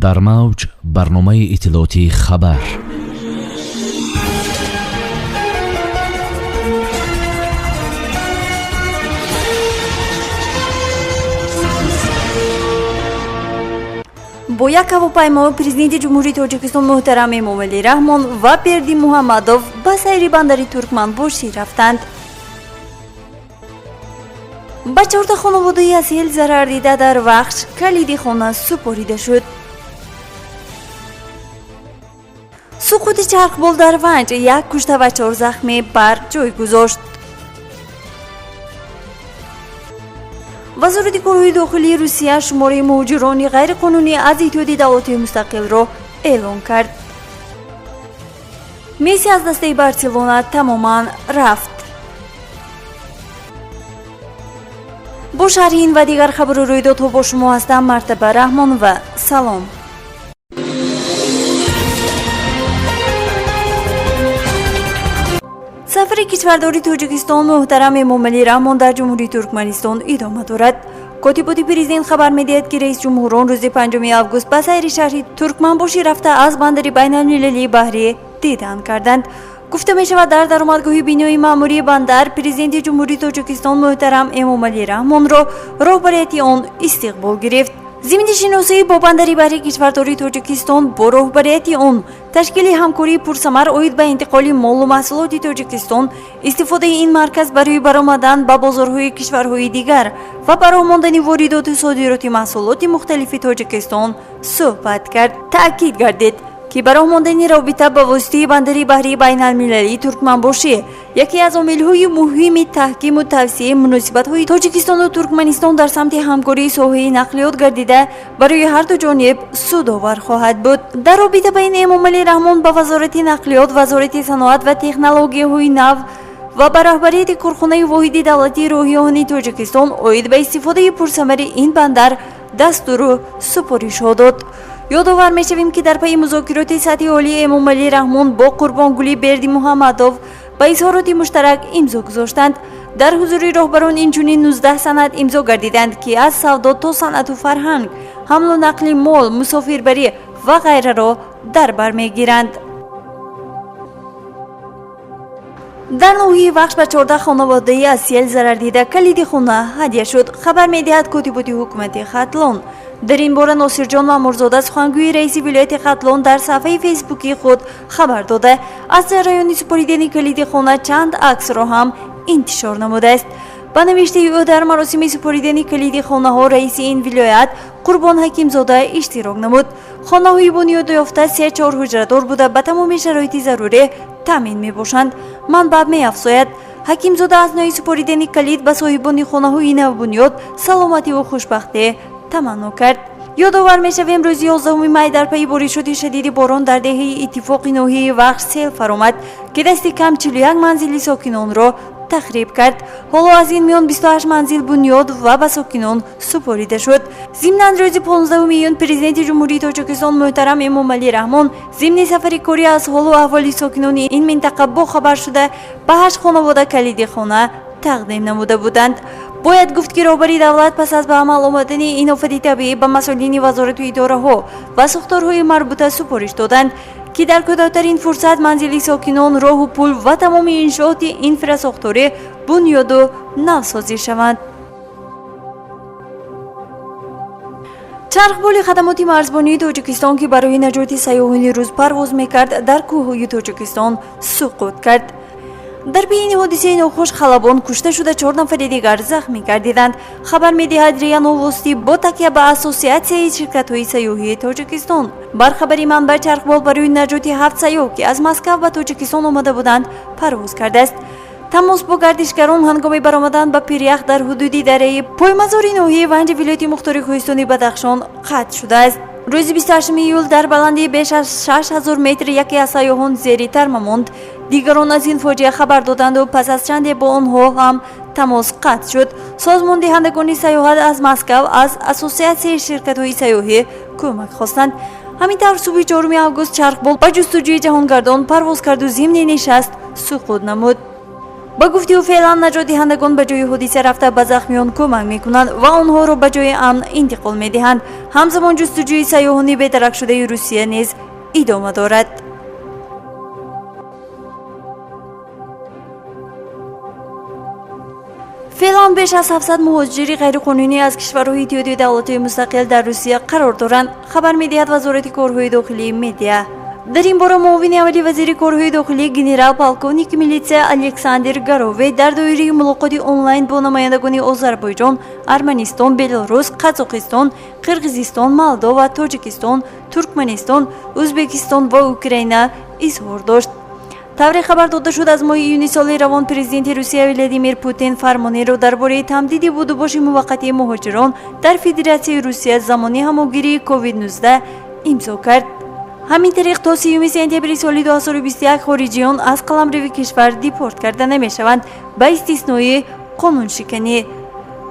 Дар мавҷ барномаи иттилоотии «Хабар». Бо як ҳавопаймо Президенти Ҷумҳурии Тоҷикистон муҳтарам Эмомалӣ Раҳмон ва Бердимуҳаммадов ба сайри бандари Туркманбошӣ рафтанд. Ба 14 хонаводаи аз сел зарардида дар Вахш калиди хона супорида шуд. Суқути чархбол дар Ванҷ як кушта ва чор захмӣ бар ҷой гузошт. Вазорати корҳои дохилии Русия шумораи муҳоҷирони ғайриқонунӣ аз Иттиҳоди давлатҳои мустақилро эълон кард. Месси аз дастаи Барселона тамоман рафт. Бо шарҳи ин ва дигар хабару рӯйдодҳо бо шумо ҳастам Мартаба Раҳмонова. Салом. Сафари кишвардори Тоҷикистон муҳтарам Эмомалӣ Раҳмон дар Ҷумҳурии Туркманистон идома дорад. Котиботи президент хабар медиҳад, ки раисҷумҳурон рӯзи 5 август ба сайри шаҳри Туркманбошӣ рафта, аз бандари байналмилалии баҳрӣ дидан карданд. Гуфта мешавад, дар даромадгоҳи бинои маъмурии бандар Президенти Ҷумҳурии Тоҷикистон муҳтарам Эмомалӣ Раҳмонро роҳбарияти он истиқбол гирифт. Зимни шиносоӣ бо бандари баҳри кишвардории Тоҷикистон бо роҳбарияти он, ташкили ҳамкории пурсамар оид ба интиқоли молу маҳсулоти Тоҷикистон, истифодаи ин марказ барои баромадан ба бозорҳои кишварҳои дигар ва ба роҳ мондани воридоту содироти маҳсулоти мухталифи Тоҷикистон суҳбат кард. Таъкид гардид, ки ба роҳ мондани робита ба воситаи бандари баҳрии байналмилалии Туркманбошӣ яке аз омилҳои муҳими таҳкиму тавсеаи муносибатҳои Тоҷикистону Туркманистон дар самти ҳамкории соҳаи нақлиёт гардида, барои ҳарду ҷониб судовар хоҳад буд. Дар робита ба ин Эмомалӣ Раҳмон ба Вазорати нақлиёт, Вазорати саноат ва технологияҳои нав ва ба роҳбарияти корхонаи воҳиди давлатии роҳи оҳани Тоҷикистон оид ба истифодаи пурсамари ин бандар дастуру супоришҳо дод. Ёдовар мешавем, ки дар пайи музокироти сатҳи олии Эмомалӣ Раҳмон бо Қурбонгулӣ Бердимуҳаммадов ба изҳороти муштарак имзо гузоштанд. Дар ҳузури роҳбарон инчунин 19 санад имзо гардиданд, ки аз савдо то санъату фарҳанг, ҳамлу нақли мол, мусофирбарӣ ва ғайраро дар бар мегиранд. Дар ноҳияи Вахш ба 14 хонаводаи аз сел зарардида калиди хона ҳадя шуд, хабар медиҳад Котиботи ҳукумати Хатлон. Дар ин бора Носирҷон Маъмурзода, сухангӯи раиси вилояти Хатлон, дар саҳфаи фейсбукии худ хабар дода, аз ҷараёни супоридани калиди хона чанд аксро ҳам интишор намудааст. Ба навиштаи ӯ, дар маросими супоридани калиди хонаҳо раиси ин вилоят Қурбон Ҳакимзода иштирок намуд. Хонаҳои бунёдёфта се чор ҳуҷрадор буда, ба тамоми шароити зарурӣ таъмин мебошанд. Манбаъ меафзояд, Ҳакимзода аз нои супоридани калид ба соҳибони хонаҳои навбунёд саломативу хушбахтӣ таманно кард. Ёдовар мешавем, рӯзи 11 май дар пайи боришоти шадиди борон дар деҳаи Иттифоқи ноҳияи Вахш сел фаромад, ки дасти кам 41 манзили сокинонро тахриб кард. Ҳоло аз ин миён 28 манзил бунёд ва ба сокинон супорида шуд. Зимнан, рӯзи 15 июн Президенти Ҷумҳурии Тоҷикистон муҳтарам Эмомалӣ Раҳмон зимни сафари корӣ аз ҳолу аҳволи сокинони ин минтақа бохабар шуда, ба ҳашт хонавода калиди хона тақдим намуда буданд. Бояд гуфт, ки роҳбари давлат пас аз ба амал омадани ин офати табиӣ ба масъулини вазорату идораҳо ва сохторҳои марбута супориш доданд, ки дар кӯтоҳтарин фурсат манзили сокинон, роҳу пул ва тамоми иншооти инфрасохторӣ бунёду навсозӣ шаванд. Чархболи хадамоти марзбонии Тоҷикистон, ки барои наҷоти сайёҳони рус парвоз мекард, дар кӯҳҳои Тоҷикистон суқут кард. Дар пи ин ҳодисаи нохуш халабон кушта шуда, чор нафари дигар захмӣ гардиданд, хабар медиҳад РИА Новости бо такя ба Ассотсиатсияи ширкатҳои сайёҳии Тоҷикистон. Бар хабари манбаъ, чархбол барои наҷоти ҳафт сайёҳ, ки аз Москав ба Тоҷикистон омада буданд, парвоз кардааст. Тамос бо гардишгарон ҳангоми баромадан ба пирях дар ҳудуди дараи Поймазори ноҳияи Ванҷи вилояти мухтори кӯҳистони Бадахшон қатъ шудааст. Рӯзи 28 июл дар баландии беш аз 6000 метр яке аз сайёҳон зери тарма монд. Дигарон аз ин фоҷиа хабар доданду пас аз чанде бо онҳо ҳам тамос қатъ шуд. Созмондиҳандагони сайёҳат аз Москав аз Ассотсиатсияи ширкатҳои сайёҳӣ кӯмак хостанд. Ҳамин тавр, субҳи 4 август чархбол ба ҷустуҷӯи ҷаҳонгардон парвоз карду зимни нишаст суқут намуд. Ба гуфти ӯ, феълан наҷотдиҳандагон ба ҷои ҳодиса рафта, ба захмиён кӯмак мекунанд ва онҳоро ба ҷои амн интиқол медиҳанд. Ҳамзамон ҷустуҷӯи сайёҳони бедаракшудаи Русия низ идома дорад. Феълан беш аз 700 муҳоҷири ғайриқонунӣ аз кишварҳои Иттиҳоди давлатҳои мустақил дар Русия қарор доранд, хабар медиҳад Вазорати корҳои дохилии медиа. Дар ин бора муовини аввали вазири корҳои дохилӣ, генерал полковники милитсия Александр Горовой дар доираи мулоқоти онлайн бо намояндагони Озарбойҷон, Арманистон, Белорус, Қазоқистон, Қирғизистон, Молдова, Тоҷикистон, Туркманистон, Ӯзбекистон ва Украина изҳор дошт. Тавре хабар дода шуд, аз моҳи июни соли равон президенти Русия Владимир Путин фармонеро дар бораи тамдиди будубоши муваққатии муҳоҷирон дар Федератсияи Русия замони ҳамогирии COVID-19 имзо кард. Ҳамин тариқ, то 30 сентябри соли 2021 хориҷиён аз қаламрави кишвар депорт карда намешаванд, ба истиснои қонуншиканӣ.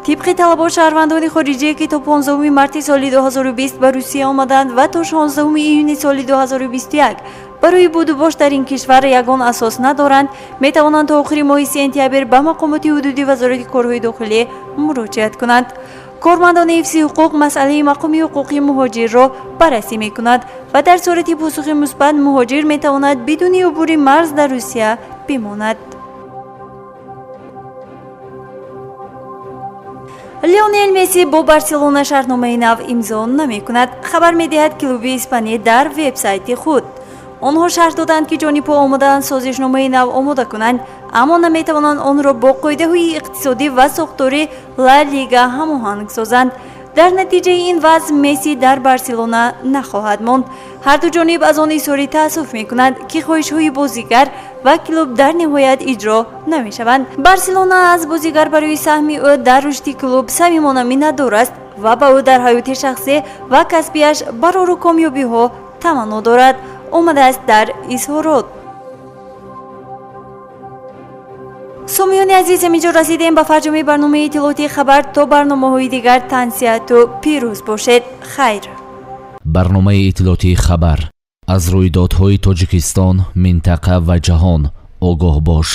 Тибқи талабот, шаҳрвандони хориҷие, ки то 15 марти соли 2020 ба Русия омаданд ва то 16 июни соли 2021 барои будубош дар ин кишвар ягон асос надоранд, метавонанд то охири моҳи сентябр ба мақомоти ҳудудии Вазорати корҳои дохилӣ муроҷиат кунанд. Кормандони ҳифзи ҳуқуқ масъалаи мақоми ҳуқуқии муҳоҷирро баррасӣ мекунад ва дар сурати посухи мусбат муҳоҷир метавонад бидуни убури марз дар Русия бимонад. Лионел Месси бо Барселона шартномаи нав имзо намекунад, хабар медиҳад клуби испанӣ дар вебсайти худ. Онҳо шарт доданд, ки ҷонибҳо омодаанд созишномаи нав омода кунанд, аммо наметавонанд онро бо қоидаҳои иқтисодӣ ва сохтори Ла Лига ҳамоҳанг созанд. Дар натиҷаи ин вазъ Месси дар Барселона нахоҳад монд. Ҳарду ҷониб аз он изҳори таассуф мекунанд, ки хоҳишҳои бозигар ва клуб дар ниҳоят иҷро намешаванд. Барселона аз бозигар барои саҳми ӯ дар рушди клуб самимона миннатдор аст ва ба ӯ дар ҳаёти шахсӣ ва касбиаш барору комёбиҳо таманно дорад, омадааст дар изҳорот. Сомиёни азиз, ҳаминҷо расидем ба фарҷоми барномаи иттилоотии хабар. То барномаҳои дигар тансиҳату пирӯз бошед. Хайр. Барномаи иттилоотии хабар: аз рӯйдодҳои Тоҷикистон, минтақа ва ҷаҳон огоҳ бош.